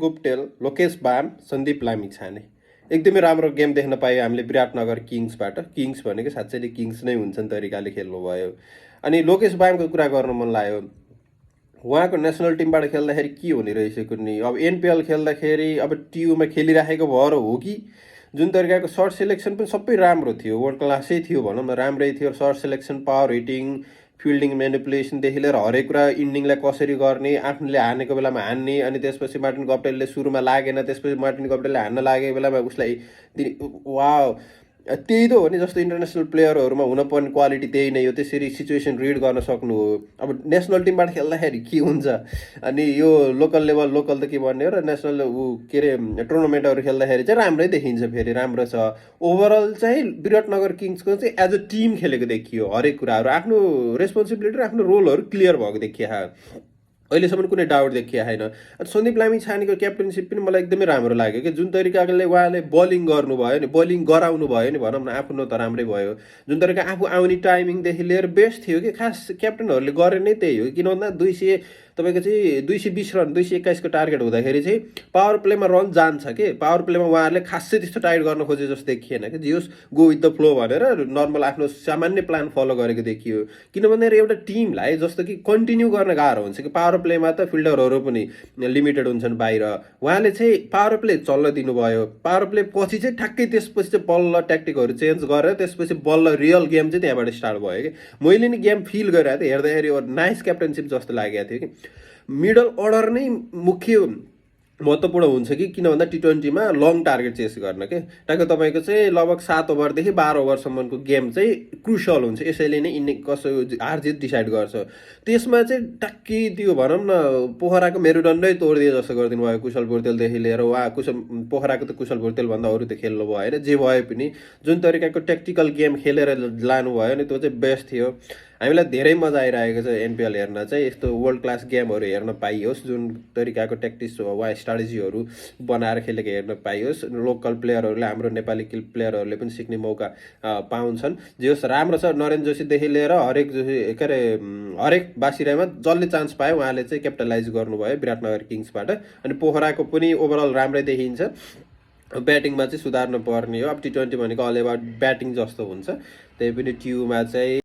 गुप्टेल, लोकेश बाम, सन्दीप लामिछाने एकदमै राम्रो गेम देख्न पायो हामीले विराटनगर किङ्सबाट। किङ्स भनेको साँच्चै किङ्स नै हुन्छ नि तरिकाले खेल्नुभयो। अनि लोकेश बामको कुरा गर्नु मन लाग्यो, उहाँको नेसनल टिमबाट खेल्दाखेरि के हुने रहेछ कुनै, अब एनपिएल खेल्दाखेरि अब टियुमा खेलिराखेको भएर हो कि जुन तरिकाको सर्ट सेलेक्सन पनि सबै राम्रो थियो, वर्ल्ड क्लासै थियो भनौँ न, राम्रै थियो। Short selection, power hitting, fielding मेनिपुलेसनदेखि लिएर हरेक कुरा, इन्डिङलाई कसरी गर्ने, आफूले हानेको बेलामा हान्ने, अनि त्यसपछि मार्टिन गप्टेलले सुरुमा लागेन, त्यसपछि मार्टिन गप्टेलले हान्न लागेको बेलामा उसलाई वा त्यही त हो नि, जस्तो इन्टरनेसनल प्लेयरहरूमा हुनपर्ने क्वालिटी त्यही नै हो, त्यसरी सिचुएसन रिड गर्न सक्नु हो। अब नेसनल टिमबाट खेल्दाखेरि के हुन्छ, अनि यो लोकल लेभल, लोकल त के भन्ने हो, र नेसनल के अरे टुर्नामेन्टहरू खेल्दाखेरि चाहिँ राम्रै देखिन्छ, फेरि राम्रो छ। ओभरअल चाहिँ विराटनगर किङ्सको चाहिँ एज अ टिम खेलेको देखियो, हरेक कुराहरू आफ्नो रेस्पोन्सिबिलिटी र आफ्नो रोलहरू क्लियर भएको देखियो। अहिलेसम्म कुनै डाउट देखिया छैन। अनि सन्दीप लामिछानेको क्याप्टेनसिप पनि मलाई एकदमै राम्रो लाग्यो कि, जुन तरिकाले उहाँले बलिङ गर्नुभयो नि, बलिङ गराउनु भयो नि भनौँ न, आफ्नो त राम्रै भयो। जुन तरिका आफू आउने टाइमिङदेखि लिएर बेस्ट थियो कि, खास क्याप्टेनहरूले गरे नै त्यही हो। किन भन्दा 200 तपाईँको चाहिँ 220 रन 221 को टार्गेट हुँदाखेरि चाहिँ पावर प्लेमा रन जान्छ कि, पावर प्लेमा उहाँहरूले खासै त्यस्तो टाइट गर्न खोजे जस्तो देखिएन कि, जे होस् गो विथ द फ्लो भनेर नर्मल आफ्नो सामान्य प्लान फलो गरेको देखियो। किन भन्दाखेरि एउटा टिमलाई जस्तो कि कन्टिन्यू गर्न गाह्रो हुन्छ कि, पावर प्लेमा त फिल्डरहरू पनि लिमिटेड हुन्छन् बाहिर, उहाँले चाहिँ पावर प्ले चल्न दिनुभयो। पावर प्ले पछि चाहिँ ठ्याक्कै त्यसपछि चाहिँ बल्ल ट्याक्टिकहरू चेन्ज गरेर त्यसपछि बल्ल रियल गेम चाहिँ त्यहाँबाट स्टार्ट भयो कि। मैले नि गेम फिल गरेर हेर्दाखेरि नाइस क्याप्टेनसिप जस्तो लागेको थियो कि। मिडल अर्डर नै मुख्य महत्त्वपूर्ण हुन्छ कि, किन भन्दा टी20मा लङ टार्गेट चेस गर्न के, टाइको तपाईँको चाहिँ लगभग 7 ओभरदेखि 12 ओभरसम्मको गेम चाहिँ क्रुसियल हुन्छ, यसैले नै कसो हारजित डिसाइड गर्छ। त्यसमा चाहिँ टक्कै त्यो भनौँ न पोखराको मेरुदण्डै तोडिदिए जस्तो गरिदिनु भयो कुशल पोर्तेलदेखि लिएर। उहाँ पोखराको त कुशल पोर्तेलभन्दा अरू त खेल्नु भयो होइन, जे भए पनि जुन तरिकाको ट्याक्टिकल गेम खेलेर लानुभयो नि, त्यो चाहिँ बेस्ट थियो। हामीलाई धेरै मजा आइरहेको छ एनपिएल हेर्न चाहिँ, यस्तो वर्ल्ड क्लास गेमहरू हेर्न पाइयोस्, जुन तरिकाको ट्याक्टिक्स वा स्ट्राटेजीहरू बनाएर खेलेको हेर्न पाइयोस्। लोकल प्लेयरहरूले, हाम्रो नेपाली प्लेयरहरूले पनि सिक्ने मौका पाउँछन्। जे होस् राम्रो छ। नरेन जोशीदेखि लिएर हरेक के अरे हरेक बासिरामा जसले चान्स पायो उहाँले चाहिँ क्यापिटलाइज गर्नुभयो विराटनगर किङ्सबाट। अनि पोखराको पनि ओभरअल राम्रै देखिन्छ। ब्याटिङमा चाहिँ सुधार्नु पर्ने हो। अब टी20 भनेको अल एबाउट ब्याटिङ जस्तो हुन्छ, त्यही पनि ट्युमा चाहिँ